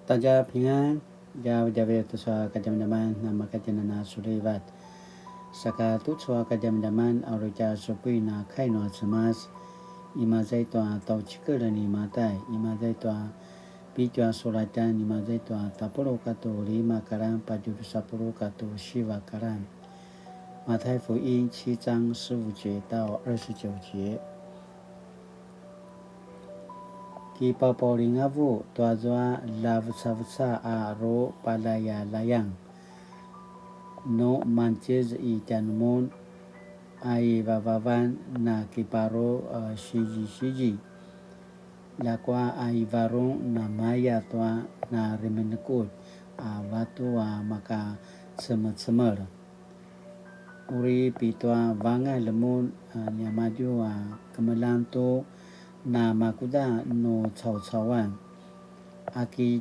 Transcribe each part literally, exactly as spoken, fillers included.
大家平安, djavadjavai tucu a kadjamadjaman namakatjinana sulivat. Saka tucu a kadjamadjaman a uri tja supuin a kai nua Cemas, imaza i tua tjaucikel ni Matai, imaza i tua pitju a sulatjan, imaza i tua tapuluq katua lima karan, patje drusa puluq katua siva karan. 馬太福音七章十五節到二十九節。 Kipapaulingavu tuazua lavecaveca a rupalayalayan, nu mangtjez i tjanumun a i vavavan na kiparu a sizizizi, ljakua a i varung namaya tua na remenekutj a vatu a maka cemecemel. Uri pitua vangalj mun a niamadju a kemeljang tu namakuda nu caucauan. A ki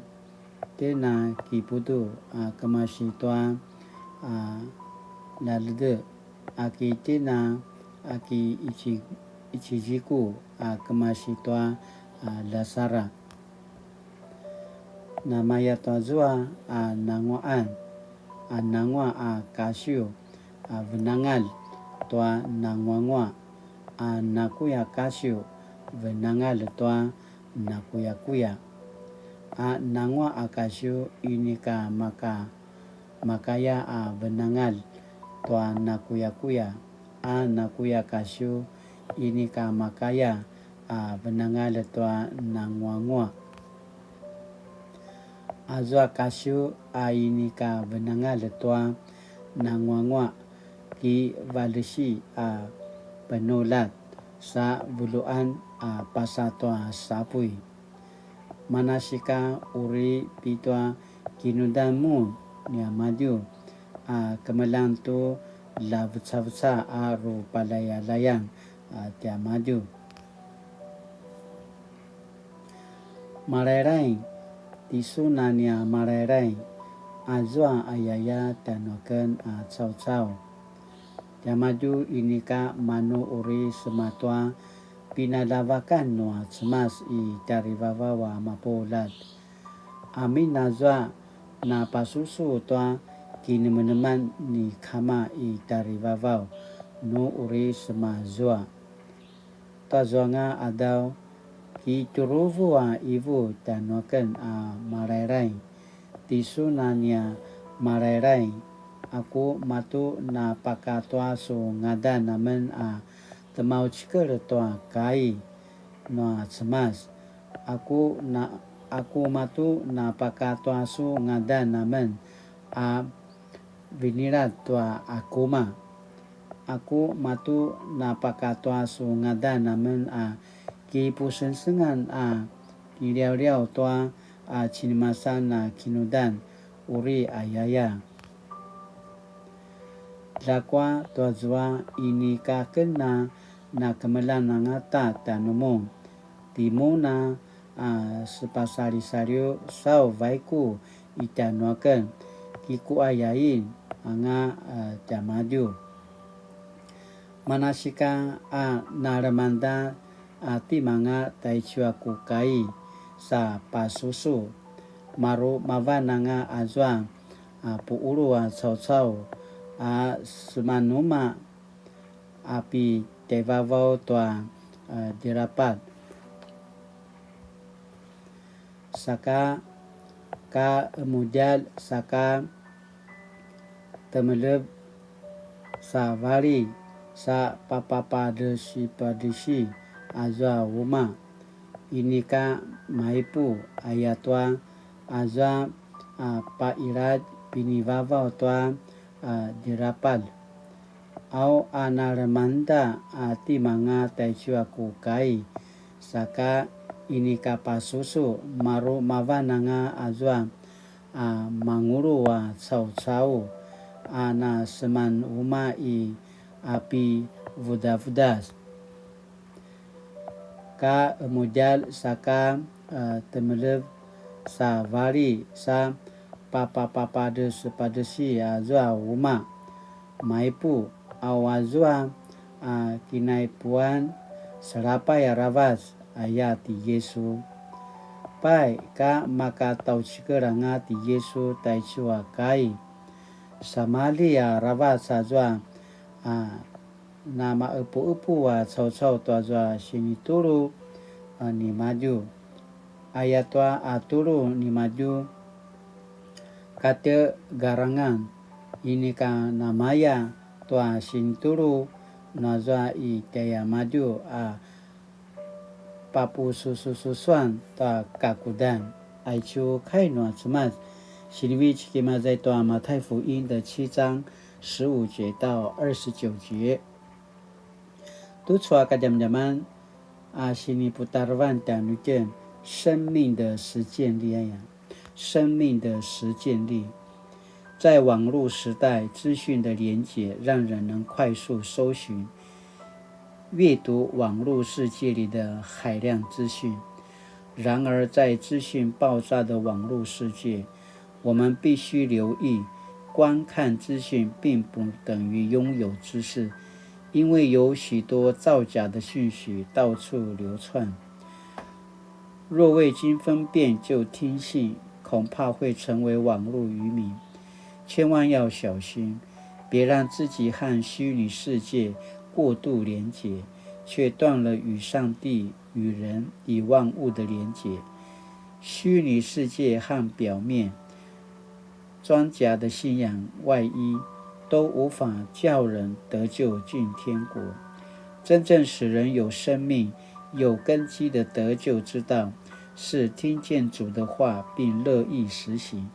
tjen a kipudu a kemasi tua a lalede, a ki tjen a ki ici-, iciziku a kemasi tua a lasara. Namaya tuazua a nanguaqan, a nanguaq a kasiw a venangalj tua nanguanguaq, a nakuya kasiw venangalj tua nakuyakuya. A nanguaq a kasiw inika maka makaya a venangalj tua nakuyakuya, a nakuya kasiw inika makaya a venangalj tua nanguanguaq. Azua kasiw a inika venangalj tua nanguanguaq, kivalesi a penuljat sa vuluan a pasa tua sapuy. Manasika uri pitua kinudan mun niamadju a kemeljang tu lavecaveca a rupalayalayan a tiamadju. Malailai, tisun a nia malailai, azua ayaya tjanuaken a caucau. Tiamadju inika manu uri sema tua pinaljavakan nua Cemas i tjarivavaw a mapuljat. Amin azua napasusu tua kinemeneman ni Kama i tjarivavaw nu uri sema zua. Tazuanga adaw, kitjuruvu a ivu tjanuaken a malailai. Tisun a nia malailai, aku matu napakatua su ngadan amen a temaucikel tua kai nua Cemas. Aku na, aku matu napakatua su ngadan amen a vinilad tua akuma. Aku matu napakatua su ngadan amen a kipusengsengan a kiliawliaw tua a cinemasan a kinudan uri ayaya. Ljakua tuazua inika ken a nakemeljang angata tjanumun. Timun a a sepasalisaliw sau vaiku i tjanuaken, kikuayain anga a tiamadju. Manasika a nalemangda a timanga taicu a ku kai sa pasusu, maru mavan anga azua a puulu a caucau a semanuma a pi tjaivavaw tua, a, djerapat. Saka ka emudjalj, saka temelev, sa vali, sa papapadesipadesi azua uma. Inika maipu ayatua azua, a, pailadj pinivavaw tua, a, djerapalj. Au a nalemangda a timanga taicu a ku kai, saka inika pasusu maru mavan anga azua a mangulu a caucau a na seman uma i api vudavudas. Ka emudjalj saka, a, temelev sa vali sa papapapadesepadesi azua uma. Maipu, au azua a kinaipuan selapay aravac aya ti Yesu. Pai, ka maka tjaucikel anga ti Yisu taicu a kai. Samali aravac azua a namaqepuqepu a caucau tuazua sinitulu a nimadju. Ayatua a tulu nimadju kategarangan, inika namaya tua sinitulu nazua i tjaiamadju a papususususuan ta kakudan. Aicu kai nua Cemas, sinivecik imaza i tua Matai 福音的七章十五节到二十九节. Tucu a kadjamadjaman a siniputarevan tjanuitjen, 生命的实践力 aya. 生命的实践力。在网络时代，资讯的连结让人能快速搜寻、阅读网络世界里的海量资讯。然而，在资讯爆炸的网络世界，我们必须留意，观看资讯并不等于拥有知识，因为有许多造假的讯息到处流窜。 若未经分辨就听信，恐怕会成为网络愚民。千万要小心，别让自己和虚拟世界过度连结，却断了与上帝、与人、与万物的连结。虚拟世界和表面 装假的信仰外衣都无法叫人得救进天国。真正使人有生命、有根基的得救之道，是听见主的话并乐意实行，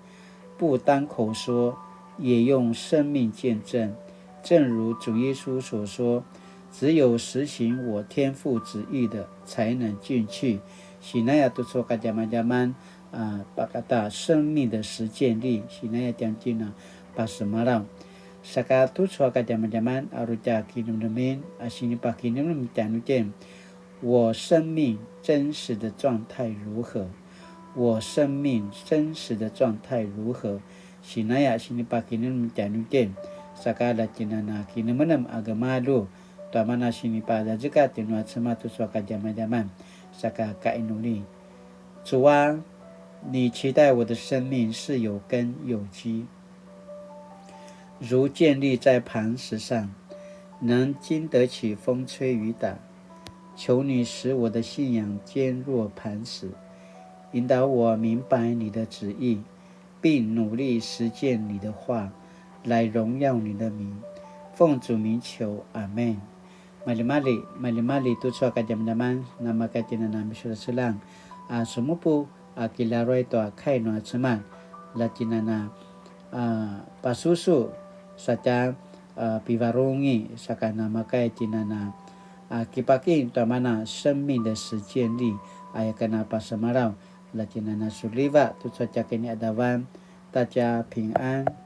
不单口说，也用生命见证。正如主耶稣所说：“只有实行我天父旨意的，才能进去。” Sinaya tucu kadjamadjaman a pakata 生命的实践力, sinaya tjanuitjen a pasemalaw. Saka tucu a kadjamadjaman a uri tja kinemenemen a sinipakinemenem tjanuitjen, 我生命真实的状态如何？我生命真实的状态如何？ Sinaya sinipakinemenem tjanuitjen, saka la tjinana kinemenem a gemalju, tua mana sinipazazekatj nua Cemas tucu a kadjamadjaman, saka kainuli. 主啊，你期待我的生命是有根有基，如建立在磐石上，能经得起风吹雨打。求你使我的信仰坚若磐石，引导我明白你的旨意，并努力实践你的话，来荣耀你的名。奉主名求，阿们。 Maljimalji, maljimalji tucu a kadjamadjaman, namakatjinana miseljaseljang a semupu a kilaruay tua kai nua Cemas, la tjinana a pasusu satja a pivarungi, saka namakatjinana a kipakim tua mana 生命的实践力 aya kana pasemalaw, la tjinana suliva tucu a tja kiniadavan, 大家平安。